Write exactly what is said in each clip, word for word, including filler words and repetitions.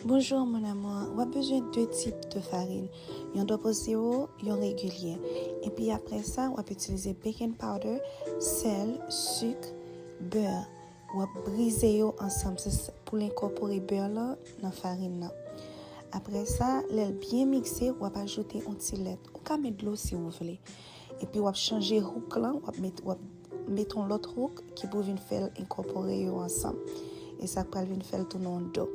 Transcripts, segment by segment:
Bonjour mon amour, w ap bezwen de tip de farin, yon double zero, yon regilye. Epi apre sa, w ap itilize baking powder, sèl, sik, bè. W ap brize yo ansanm pou l enkòpore bè lan nan farin nan. Apre sa, lè l byen mikse, w ap ajoute yon ti lèt. Ou ka met dlo si w vle. Epi w ap chanje houk lan, w ap met, w ap met yon lòt houk ki pou vin fè l enkòpore yo ansanm. E sa k pral vin fè l tounen yon do.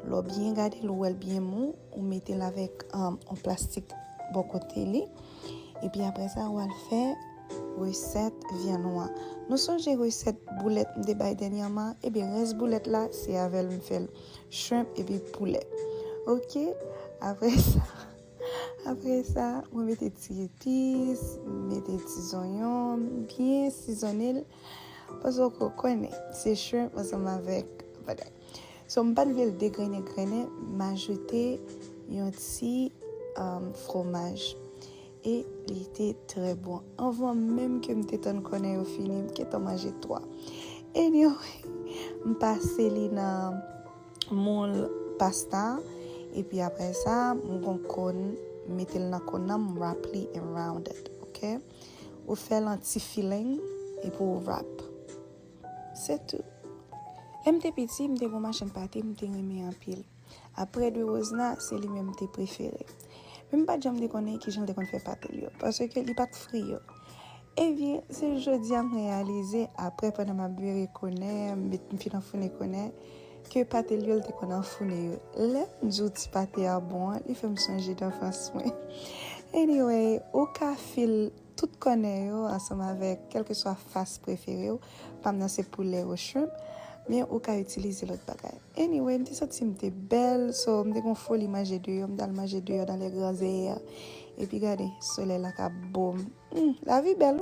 Lè w byen gade l, ou wè l byen mou, ou mete l avèk um, yon plastik bò kote li. Epi apre sa, w al fè resèt vyann ou an. Nou sonje resèt boulèt m te bay dènyèman? Ebyen, rès boulèt la, se avè l m fè l. Shrimp epi poulè. Oke? Apre sa, apre sa, mwen mete ti epis, mete ti zonyon, byen sizone l. Paske w konnen, se shrimp ansanm avèk bagay. So, m pa t vle l degrennen grennen, m ajoute yon ti um, fromaj. E li te trè bon. Anvan menm ke m te tann kònè yo fini, m gentan manje twa. Anyway, m pase li nan moul pasta. Epi apre sa, m gon kòn, m mete l nan kòn nan, m wrap li and round it, oke? Ou fè l an ti filling, epi ou wrap. Se tou. Lè m te piti, m te gon machann pate, m te renmen anpil. Apre de Rosna, se li menm m te prefere. Men m pa t janm te konnen kijan l te konn fè pate l yo, paske li pa t fri yo. Ebyen, se jodi a m reyalize, apre pandan m ap bere kònè, m met, m fin anfounen kònè, ke pate l yo, l te konn anfounen yo. Lè m di w ti pate a bon an, li fè m sonje danfans mwen. Anyway, ou ka fil tout kònè yo ansanm avèk kèlkeswa fas prefere w. Pa m nan se poulè ou shrimp, men ou ka itilize lòt bagay. Anyway, m te santi m te bèl, so m te gon foli manje deyò, m t al manje deyò dans les grands airs. Epi gade, solèy la k ap bo m. Hmm, lavi bèl wi.